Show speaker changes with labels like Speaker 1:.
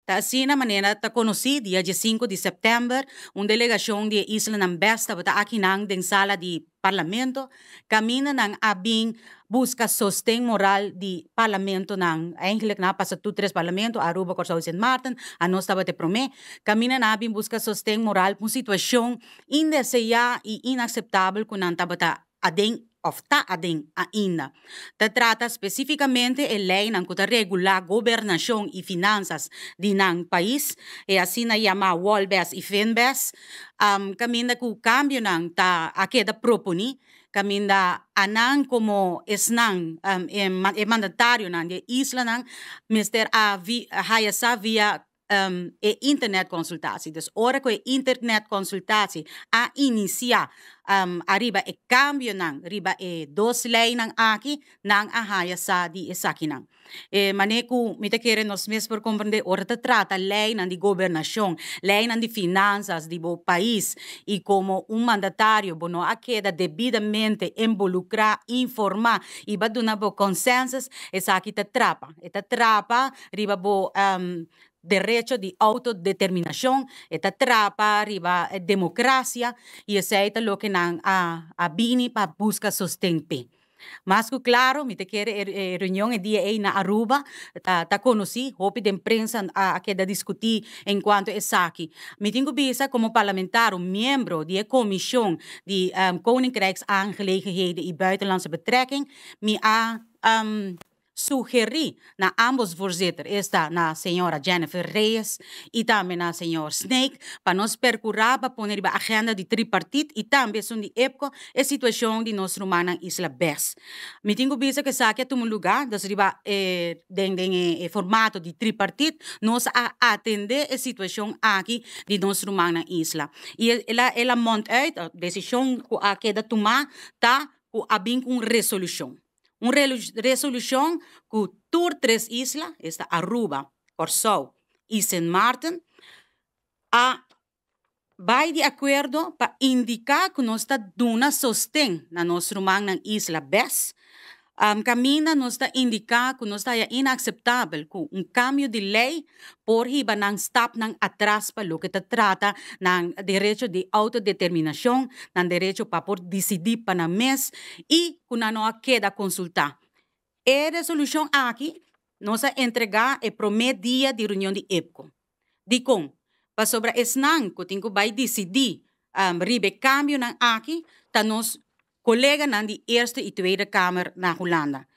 Speaker 1: Ta asina, manera ta konosí, dia 5 di sèptèmber, un delegashon di islanan BES tabata aki den sala di parlamento, kaminda nan a bin buska sosten moral di parlamentonan, eigenlijk nan a pasa tur tres parlamento, Aruba, Kòrsou i Sint Maarten, anos tabata promé, kaminda nan a bin buska sosten moral pa un situashon indeseá i inakseptabel ku nan tabata aden òf ta aden ainda. Ta trata spesífikamente e leinan ku ta regulá gobernashon i finansas di nan pais, e asina yamá WOL-BES i FIN-BES, kaminda ku kambionan ta a keda proponí, kaminda anan komo esnan e mandatarionan di e islanan mester a haya sa via e internetconsultatie. Dus ora ku e internetconsultatie a inisiá ariba e kambionan riba e dos leinan aki, nan a haya sa di esakinan. E manera ku mi ta kere nos mes por komprendé, ora ta trata leinan di gobernashon, leinan di finansas di bo pais i komo un mandatario bo no a keda debidamente involukrá, informá i bo a duna bo konsensus, esaki ta trapa. E ta trapa riba bo derecho di outodeterminashon, e ta trapa riba demokrasia i esei ta loke nan a bini pa buska sosten p'e. Mas ku klaro, mi ta kere e reunion e dia ei na Aruba ta konosí, hopi den prensa a keda diskutí enkuanto esaki. Mi tin ku bisa komo parlamentario, miembro di e komishon di Koninkrijksaangelegenheden i Buitenlandse Betrekking, mi a sugerí na ambos voorzitter, esta na señora Jennifer Reyes i tambe na señor Snake, pa nos perkurá pa pone riba agenda di tripartit i tambe esun di EPCO e situashon di nos rumannan isla BES. Mi tin ku bisa ku esaki a tuma lugá, dus riba e den e formato di tripartit nos a atendé e situashon aki di nos rumannan isla. I el a mond uit, desishon ku a keda tumá ta ku a bin ku un resolushon. Un resolushon ku tur tres isla, esta Aruba, Kòrsou i Sint Maarten, a bai di akuerdo pa indiká ku nos ta duna sosten na nos rumannan isla BES. Kaminda nos ta indiká ku nos ta haya inakseptabel ku un kambio di lei por hiba nan stapnan atras pa loke ta trata nan derecho di outodeterminashon, nan derecho pa por disidí pa nan mes i ku nan no a keda konsultá. E resolushon aki nos a entregá e promé dia di reunion di EPCO. Dikon? Pasobra esnan ku tin ku bai disidí riba e kambionan aki ta nos koleganan di Eerste i Tweede Kamer na Hulanda.